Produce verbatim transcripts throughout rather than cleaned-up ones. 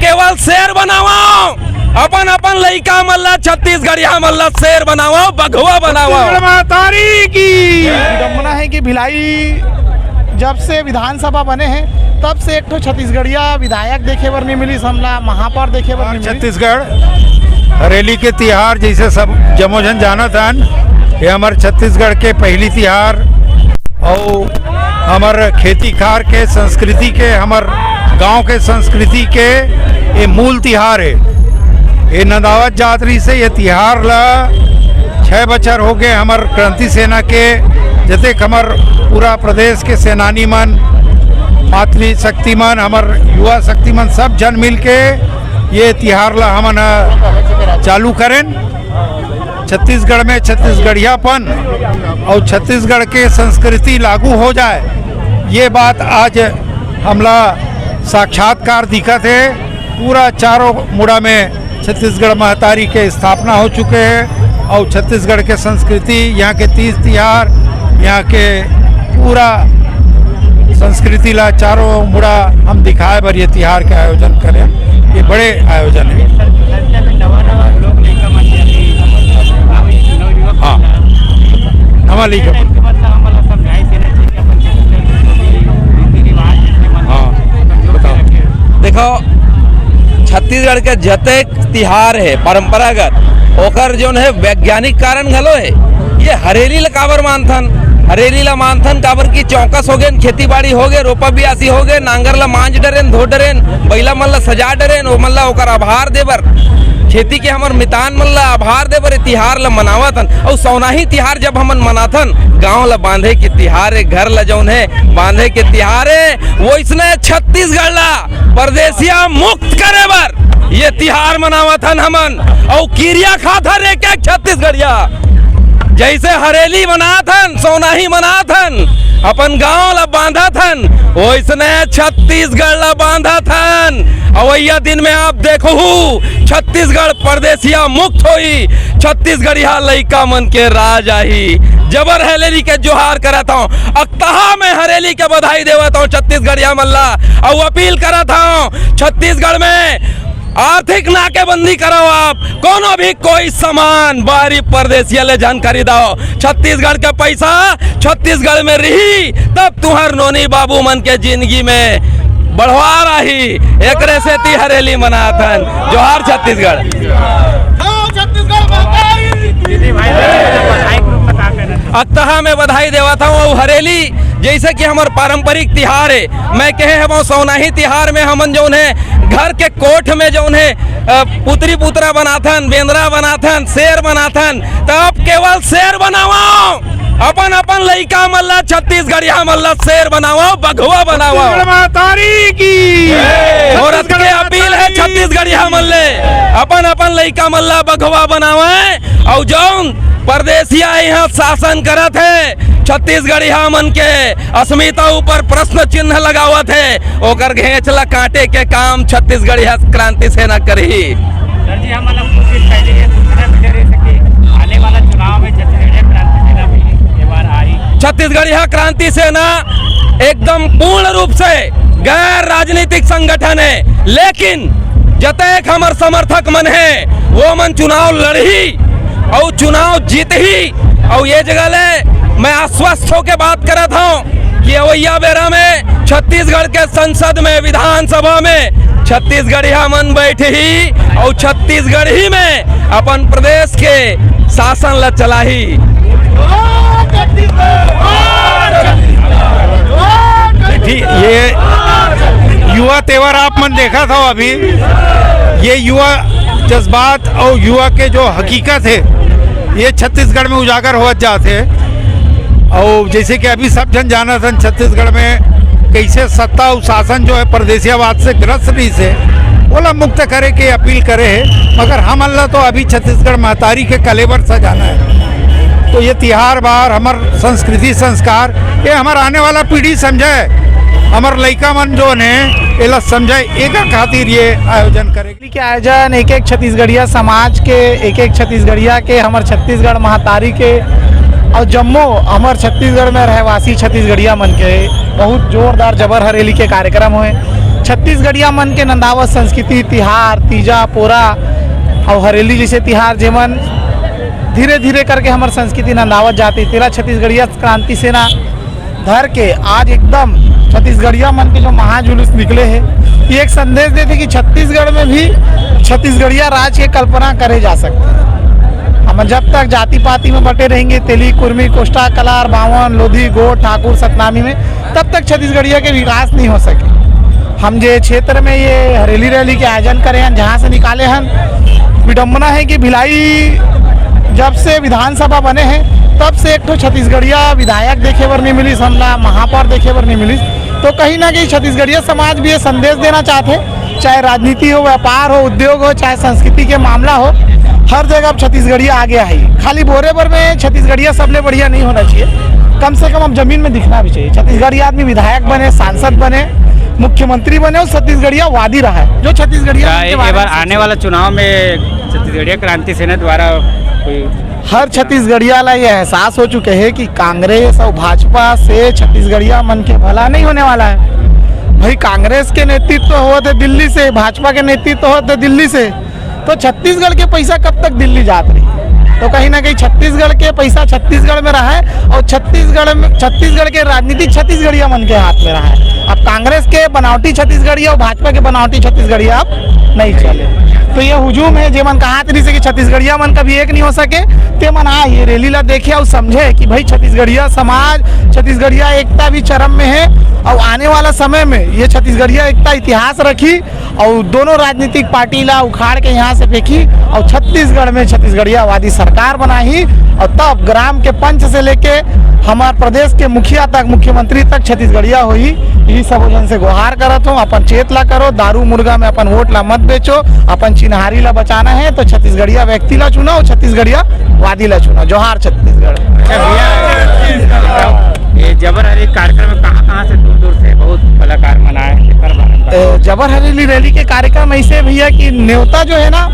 केवल शेर बनावव, अपन अपन लइका मन ला, छत्तीसगढ़िया मन ला शेर बनावव, बघवा बनावव। छत्तीसगढ़ महतारी की। विडम्बना है कि भिलाई जब से विधानसभा बने हैं, तब से एक ठो छत्तीसगढ़िया विधायक देखे बर नहीं मिली, हमला महापौर देखे बर नहीं मिली। छत्तीसगढ़ हरेली के तिहार, जैसे सब जम्मो झन जानत हन, ये हमर छत्तीसगढ़ के पहली तिहार अउ हमर खेती खार के संस्कृति के, हमर गांव के संस्कृति के ये मूल तिहार है। ये नंदावत जात रहिस हे, ये तिहार ला छह बछर हो गए हमर क्रांति सेना के, जतेक हमर पूरा प्रदेश के सेनानी मन, मातृ शक्ति मन, हमर युवा शक्ति मन, सब झन मिल के ये तिहार ला हमन ह चालू करेन। छत्तीसगढ़ में छत्तीसगढ़ियापन अउ छत्तीसगढ़ के संस्कृति लागू हो जाए, ये बात आज हमला साक्षात्कार दिखत हे। पूरा चारों मुड़ा में छत्तीसगढ़ महतारी के स्थापना हो चुके हे अउ छत्तीसगढ़ के संस्कृति, यहाँ के तीज तिहार, यहाँ के पूरा संस्कृति ला चारों मुड़ा हम दिखाए बर ये तिहार के आयोजन करेन। ये बड़े आयोजन हे। हाँ, नवा लइका। हाँ, बताओ। देखो, छत्तीसगढ़ के जतेक तिहार हे परंपरागत, ओकर जोन हे वैज्ञानिक कारण घलो हे। ये हरेली ला काबर मानथन? हरेली ला मानथन काबर कि चौकस हो गेन, खेती बाड़ी हो गे, रोपा बियासी हो गे, नांगर ला मांज डरेन, धो डरेन, बइला मन ला सजा डरेन, ओमन ला ओकर आभार दे बर, खेती के हमर मितान मन ला आभार दे बर ये तिहार ला मनावत हन। अउ सौनाही तिहार जब हमन मनाथन, गांव ला बांधे के तिहार हे, घर ला जौन हे बांधे के तिहार हे, वइसने छत्तीसगढ़ ला परदेसिया मुक्त करे बर ये तिहार मनावत हन हमन। अउ किरिया खाथन एक एक छत्तीसगढ़िया, जैसे हरेली मनाथन, सौनाही मनाथन, अपन गांव ला बांधत हन, वइसने छत्तीसगढ़ ला बांधत हन। अवइया दिन में आप देखहू, छत्तीसगढ़ परदेसिया मुक्त होई, छत्तीसगढ़िया लइका मन के राज आही। जबर हरेली के जोहार करत हौं, अकतहा में हरेली के बधाई देवत हौं छत्तीसगढ़िया मन ला, अउ अपील करत हौं छत्तीसगढ़ में आर्थिक नाकेबंदी करव आप, कोनो भी कोई सामान बाहरी परदेसिया ले झन खरीदव। छत्तीसगढ़ के पैसा छत्तीसगढ़ में रही, तब तुहर नोनी बाबू मन के जिंदगी में बढ़वार आही। एकरे सेती हरेली मनाथन। जोहार छत्तीसगढ़। अकतहा में बधाई देवत हौं। अउ हरेली जैसे कि हमर पारंपरिक तिहार हे, मैं कहे हवं सौनाही तिहार में हमन जौन हे घर के कोठ में जौन हे, अ, पुतरी पुतरा बनाथन, बेंदरा बनाथन, शेर बनाथन, त अब केवल शेर बनावव। अपन अपन लइका मन ला, छत्तीसगढ़िया मन ला शेर बनावव, बघवा बनावव। छत्तीसगढ़ महतारी की। औरत के अपील हे छत्तीसगढ़िया मन ले, अपन अपन लइका मन ला बघवा बनावय। अउ जौन परदेसिया यहाँ शासन करत हे, छत्तीसगढ़िया मन के अस्मिता ऊपर प्रश्न चिन्ह लगावत हे, ओकर घेंच ला काटे के काम छत्तीसगढ़िया क्रांति सेना करही। सर जी, हमन ला कुछ दिन पहले ये सूचना मिले रहिस कि आने वाला चुनाव में छत्तीसगढ़िया क्रांति सेना भी ये बार आही। छत्तीसगढ़िया क्रांति सेना एकदम पूर्ण रूप से गैर राजनीतिक संगठन हे, लेकिन जतेक हमर समर्थक मन हे, वो मन चुनाव लड़ही अउ चुनाव जीतही। अउ ये जगह ले मैं आश्वस्त होके बात करत हौं कि अवइया बेरा में छत्तीसगढ़ के संसद में, विधानसभा में छत्तीसगढ़िया मन बैठही अउ छत्तीसगढ़ ही में अपन प्रदेश के शासन ला चलाही। देखिए, ये युवा तेवर आप मन देखत हव अभी, ये युवा जज्बात अउ युवा के जो हकीकत हे, ये छत्तीसगढ़ में उजागर होवत जात हे। अउ जैसे कि अभी सब झन जानत हन, छत्तीसगढ़ में कैसे सत्ता अउ शासन जो हे परदेसियावाद से ग्रस्त रहिस हे, ओला मुक्त करे के अपील करे हे। मगर हमन ला तो अभी छत्तीसगढ़ महतारी के कलेवर सजाना हे। तो ये तिहार बार, हमर संस्कृति संस्कार, ये हमर आने वाला पीढ़ी समझय, हमर लइका मन जोन हे, एला समझय, एकर खातिर ये आयोजन करे। के आयोजन एक एक छत्तीसगढ़िया समाज के, एक एक छत्तीसगढ़िया के, हमर छत्तीसगढ़ महतारी के, अउ जम्मो हमर छत्तीसगढ़ में रहवासी छत्तीसगढ़िया मन के बहुत जोरदार जबर हरेली के कार्यक्रम होय। छत्तीसगढ़िया मन के नंदावत संस्कृति, तिहार, तीजा, पोरा अउ हरेली जइसे तिहार, जेमन धीरे-धीरे करके हमर संस्कृति नंदावत जात हे, तेला छत्तीसगढ़िया क्रांति सेना धर के आज एकदम छत्तीसगढ़िया मन के जो महाजुलूस निकले हे, ये एक संदेश देथे कि छत्तीसगढ़ में भी छत्तीसगढ़िया राज के कल्पना करे जा सकथे। हम जब तक जाति-पाति में बटे रहेंगे, तेली, कुर्मी, कोस्टा, कलार, बावन, लोधी, गोंड, ठाकुर, सतनामी में, तब तक छत्तीसगढ़िया के विकास नहीं हो सके। हम जे क्षेत्र में ये हरेली रैली के आयोजन करे हन, जहाँ से निकाले हन, विडम्बना है कि भिलाई जब से विधानसभा बने हैं, तब से एक ठो छत्तीसगढ़िया विधायक देखे बर नहीं मिलिस, हमला महापौर देखे बर नहीं मिलिस। तो कहीं ना कहीं छत्तीसगढ़िया समाज भी ये संदेश देना चाहते, चाहे राजनीति हो, व्यापार हो, उद्योग हो, चाहे संस्कृति के मामला हो, हर जगह अब छत्तीसगढ़िया आगे आई। खाली बोरे बर में छत्तीसगढ़िया सबले बढ़िया नहीं होना चाहिए, कम से कम अब जमीन में दिखना भी चाहिए। छत्तीसगढ़िया आदमी विधायक बने, सांसद बने, मुख्यमंत्री बने और छत्तीसगढ़िया वादी रहा है, जो छत्तीसगढ़िया का के ए-, बारे एबार में आने सोचे। वाला चुनाव में छत्तीसगढ़िया क्रांति सेना द्वारा कोई हर छत्तीसगढ़िया ला ये एहसास हो चुके हे कि कांग्रेस और भाजपा से छत्तीसगढ़िया मन के भला नहीं होने वाला है। भाई, कांग्रेस के नेतृत्व होत हे दिल्ली से, भाजपा के नेतृत्व होत हे दिल्ली से, तो छत्तीसगढ़ के पैसा कब तक दिल्ली जात रही? तो कहीं ना कहीं छत्तीसगढ़ के पैसा छत्तीसगढ़ में रहा है और छत्तीसगढ़ में, छत्तीसगढ़ के राजनीति छत्तीसगढ़िया मन के हाथ में रहा है। अब कांग्रेस के बनावटी छत्तीसगढ़िया और भाजपा के बनावटी छत्तीसगढ़िया अब नहीं चले। तो ये हुजूम है, जेमन कहा तरी से कि छत्तीसगढ़िया मन कभी एक नहीं हो सके, ते मन आ ये रैली ला देखे और समझे कि भाई छत्तीसगढ़िया समाज, छत्तीसगढ़िया एकता भी चरम में है और आने वाला समय में ये छत्तीसगढ़िया एकता इतिहास रखी और दोनों राजनीतिक पार्टी ला उखाड़ के यहाँ से फेंकी और छत्तीसगढ़ में छत्तीसगढ़ियावादी सरकार बनाही और तब ग्राम के पंच से लेके हमार प्रदेश के मुखिया तक, मुख्यमंत्री तक छत्तीसगढ़िया होही। यही सब जन से गुहार करत हूँ, अपन चेत ला करो, दारू मुर्गा में अपन वोट ला मत बेचो, अपन चिन्हारी ला बचाना है तो छत्तीसगढ़िया व्यक्ति ला चुनो, छत्तीसगढ़िया वादी ला चुनो। जोहार छत्तीसगढ़। अच्छा भैया, ये जबर हरेली कार्यक्रम में कहाँ कहाँ से दूर दूर से बहुत कलाकार मन आए, एकर बारे में बताओ। ए, जबर हरेली रैली के कार्यक्रम ऐसे भैया कि न्योता जो है ना,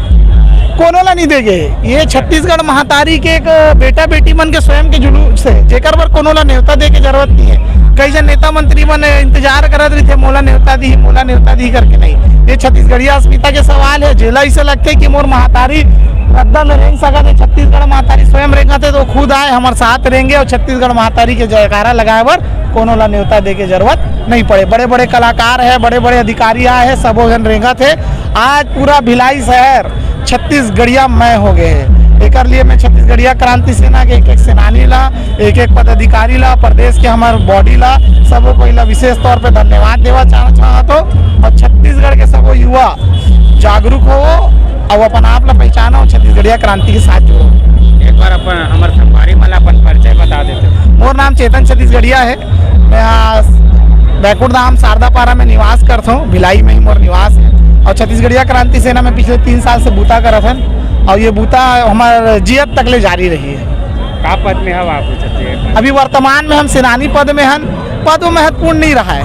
कोनो ला नहीं देगे। ये छत्तीसगढ़ महतारी के एक बेटा बेटी मन के स्वयं के जुलूस है, जेकर बर कोनो ला न्योता दे के जरूरत नहीं है। कई जन नेता मंत्री मन इंतजार करत रहिथे, मोला न्योता दी, मोला न्योता दी करके नहीं। ये छत्तीसगढ़िया अस्मिता के सवाल है। जेला इसे लगते कि मोर महतारी रद्दा में रेंग सकत है, छत्तीसगढ़ महतारी स्वयं रेंगत है, तो खुद आए, हमारे साथ रेंगे और छत्तीसगढ़ महतारी के जयकारा लगाए बर कोनो ला न्योता दे के जरूरत नहीं पड़े। बड़े बड़े कलाकार है, बड़े बड़े अधिकारी आए हैं, सबो जन रेंगत है। आज पूरा भिलाई शहर छत्तीसगढ़िया मय हो गए है। एकर लिए मैं छत्तीसगढ़िया क्रांति सेना के एक एक सेनानी ला, एक एक पदाधिकारी ला, प्रदेश के हमार बॉडी ला, सबो कोई ला विशेष तौर पे धन्यवाद देवा चाह-, चाहत हो। और छत्तीसगढ़ के सबो युवा जागरूक हो और अपन आप ला पहचानो, छत्तीसगढ़िया क्रांति के साथ जुड़ो। एक बार अपन हमर संगवारी मन ला अपन परिचय बता देते। मोर नाम चेतन छत्तीसगढ़िया है। मैं आज बैकुंठ धाम शारदा पारा में निवास करत हूँ, भिलाई में ही मोर निवास है। और छत्तीसगढ़िया क्रांति सेना में पिछले तीन साल से बूता करत हन और ये बूता हमार जियत तक ले जारी रही है। का पद में हव आप छत्तीसगढ़? अभी वर्तमान में हम सेनानी पद में हन। पद वो महत्वपूर्ण नहीं रहा है,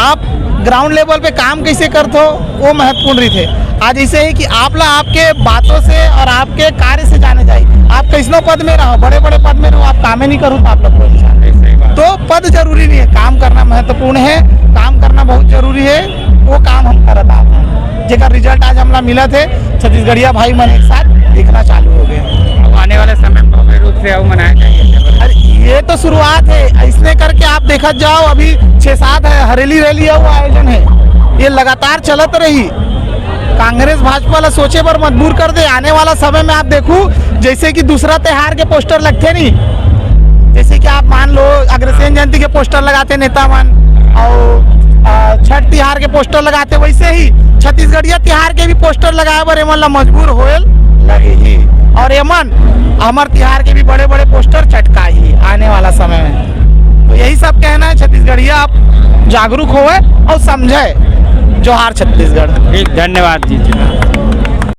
आप ग्राउंड लेवल पे काम कैसे करत हो वो महत्वपूर्ण रहिथे। आज ऐसे है कि आप ला आपके बातों से और आपके कार्य से जाने जाए। आप कैसनो पद में रहो, बड़े बड़े पद में रहो, आप कामे नहीं करो तो आप लोग कोई नहीं जाने। सही बात। तो पद जरूरी नहीं है, काम करना महत्वपूर्ण है। काम करना बहुत जरूरी है। वो काम हम करत आत हन, जेकर रिजल्ट आज हमला मिलत हे। छत्तीसगढ़िया भाई मन एक साथ दिखना चालू हो गए। अब आने वाले समय में भव्य रूप से अउ मनाया जाएगा। अरे, ये तो शुरुआत है, इसने करके आप देखत जाओ, अभी छः सात है, हरेली रैली अउ आयोजन है, ये लगातार चलत रही। कांग्रेस भाजपा ला सोचे बर मजबूर कर दे। आने वाला समय में आप देखू, जैसे कि दूसरा त्योहार के पोस्टर लगते नहीं, जैसे कि आप मान लो अग्रसेन जयंती के पोस्टर लगाते नेता मन, और, आ, छठ तिहार के पोस्टर लगाते, वैसे ही छत्तीसगढ़िया तिहार के भी पोस्टर लगाए बर एमन ला मजबूर होए लगही। और एमन हमर तिहार के भी बड़े बड़े पोस्टर चटकाही आने वाला समय में। तो यही सब कहना है, छत्तीसगढ़िया आप जागरूक होवे और समझे। जोहार छत्तीसगढ़। ठीक, धन्यवाद जी, जी।